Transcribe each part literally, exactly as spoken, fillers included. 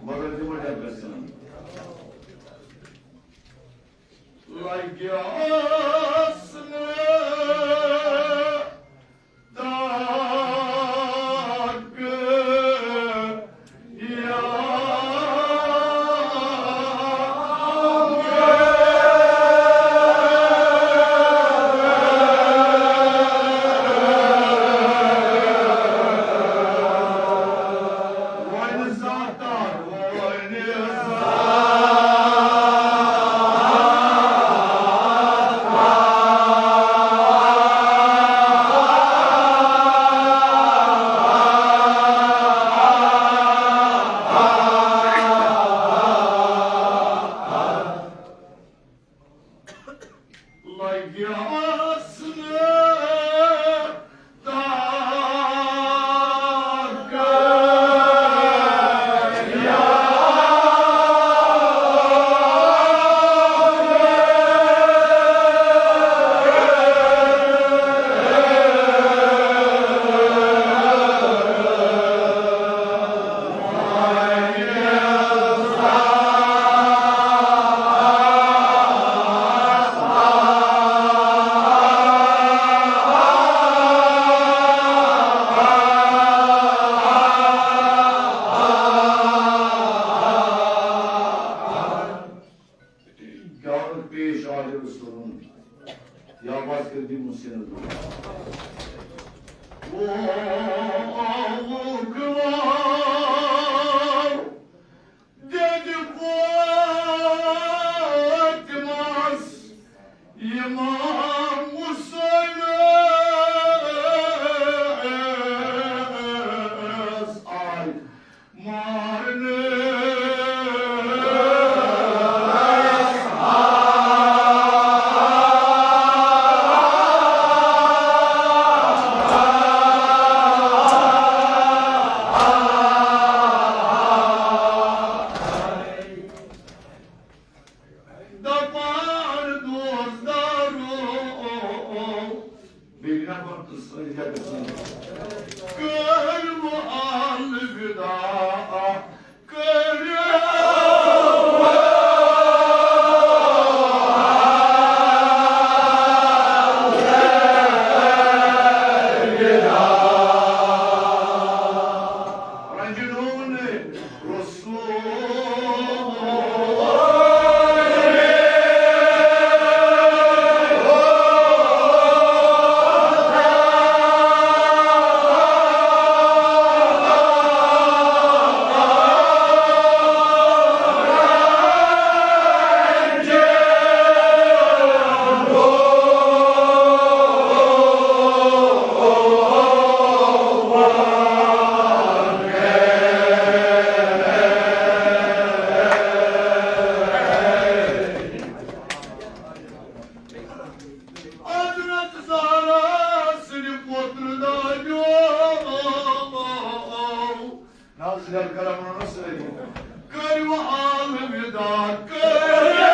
مگر تِمن چھا گژھان؟ لگیس نہٕ تاکھ یا لگیس نہٕ تاکھ یا گیوُن پیش عالِ رسولن، یا آواز کٔرِو مسند۔ او، او، او، گواو، دِد فاطمس امام حسینس آے مارنہٕ۔ دپان دوستدارو، بیٚیہِ نفر تہٕ سٲنۍ جگہ سٲنۍ۔ کٔرِو الوداع، کٔرِو الوداع۔ رنجنون رسول۔ حضرت زہرا سٕنٛدِ پوترٕ داجو۔ ناز یار کرم سٲری۔ کٔرِو الوداع، کٔرِو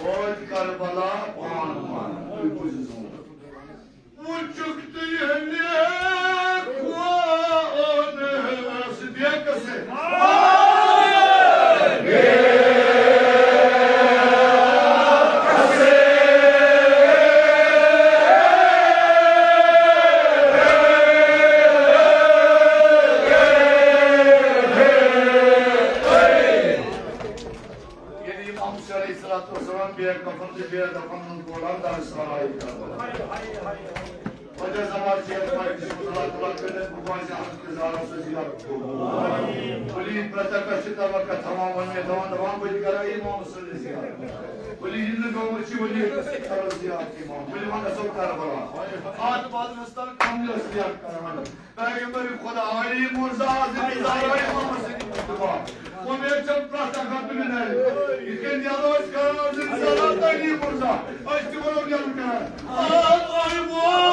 وٲتۍ کربلا پان پان۔ تُہۍ بوٗزِو سون۔ وٕچھُکھ تُہۍ ہنہِ کھووُر صدیقس سۭتۍ۔ ییٚلہِ امام حسین علیہ الصلوۃ والسلام بے کفن تہٕ بے دفن ہُنٛد کوڑان در سرائے کربلا۔ وجہ زمان چیز پائی بسم اللہ تعالیٰ کٔرِتھ بہٕ وَنہٕ زِ اَتھ کِردارَس سۭتۍ یاد کوٚرمُت۔ ولی پرٛتَکَس چھِ تَوَکَ تھاوان وۄنۍ مےٚ دَوان دَوان بہٕ تہِ کَرٕ امام حسین زیارت۔ ولی یِنہٕ گوٚمُت چھِ ولی کَرو زیارت امام۔ ولی وۄنۍ گژھو کربلا۔ اَتھ بازرَس تَل کَم یۄس زیارت کَران۔ پیغمبر خدا علی مرزا زمین دار علی محمد سید مصطفیٰ۔ امید چھم پرٛتھ اکھ بنائی۔ یِتھ کٔنۍ نیرو أسۍ کران زمین دار علی مرزا۔ أسۍ تہِ وَنو نیرُن کران۔ آ، علی محمد۔